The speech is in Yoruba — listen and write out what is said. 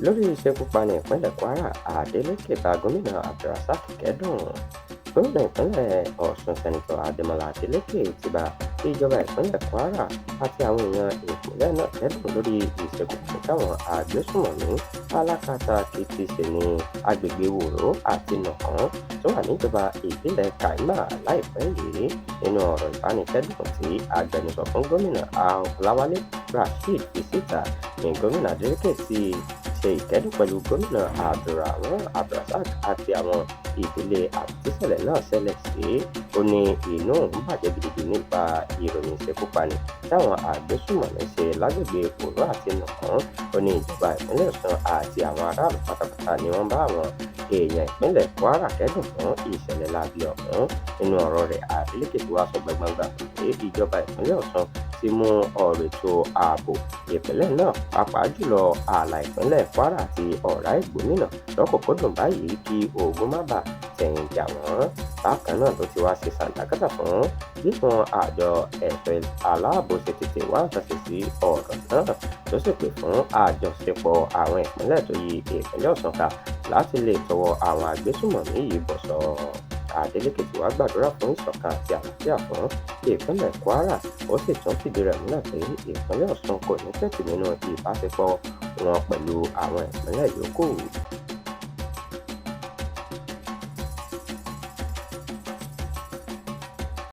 Lórí ìṣekúpani ìpínlẹ̀ Kwara, Adeleke bá gómìnà AbdulRasaq kẹ́dùn. Gómìnà ìpínlẹ̀ Ọ̀ṣun, Sẹ́nitọ́ Adémọlá Adeleke, ti bá ìjọba ìpínlẹ̀ Kwara àti àwọn èèyàn ìpínlẹ̀ náà kẹ́dùn lórí ìṣekúpani táwọn agbésùnmọ̀mí alákatakítí ṣe ní agbègbè Wòró àti Nàkàn tó wà níjọba ìbílẹ̀ Kaima láìpẹ́ yìí. Nínú ọ̀rọ̀ ìbánikẹ́dùn tí agbẹnusọ fún gómìnà Ọláwálé Rasheed fi síta ní gómìnà Adeleke ti ṣe ìkẹ́dùn pẹ̀lú gómìnà AbdulRasaq àti àwọn ìdílé àwọn tíṣẹ̀lẹ̀ náà ṣẹlẹ̀ sí. Ó ní inú òun bàjẹ́ gidigidi nípa ìròyìn ìṣekúpani táwọn agbésùnmọ̀mí ṣe lágbègbè Wòró àti Nàkàn. Ó ní ìjọba ìpínlẹ̀ Ọ̀ṣun àti àwọn aráàlú pátápátá ni wọ́n bá àwọn èèyàn ìpínlẹ̀ Kwara kẹ́dùn fún ìṣẹ̀lẹ̀ láabi ọ̀hún. Nínú ọ̀rọ̀ rẹ̀, Adeleke tí wàá sọ gbangba pé ìjọba ìpínlẹ̀ Ọ̀ṣun ti mú ọ̀rọ̀ ètò ààbò ìpínlẹ̀ náà, pàápàá jùlọ ààlà ìpínlẹ̀ Kwara àti ọ̀rá Ìgbómìnà lọ́kùnkúndùn báyìí kí ogun má bàa tẹ̀yìn jà wọ́n. Bákan náà ló ti wá ṣe sàǹdákátà fún bí àwọn àjọ ẹ̀ṣọ́ aláàbò ṣe tètè wá nǹkan ṣe sí ọ̀rọ̀ náà, tó sì pè fún àjọṣepọ̀ àwọn ìpínlẹ̀ tó yí ìpínlẹ̀ Ọ̀ṣun ká láti lè tọwọ́ àwọn agbésùnmọ̀mí yìí bọ̀sọ̀. Adeleke tí wàá gbàdúrà fún ìṣọ̀kan àti àlàáfíà fún ìpínlẹ̀ Kwara, ó sì tún fìdí rẹ̀ múlẹ̀ pé ìpínlẹ̀ Ọ̀ṣun kò ní tẹ̀tì nínú ìbáṣepọ̀ wọn pẹ̀lú àwọn ìpínlẹ̀ yòókù.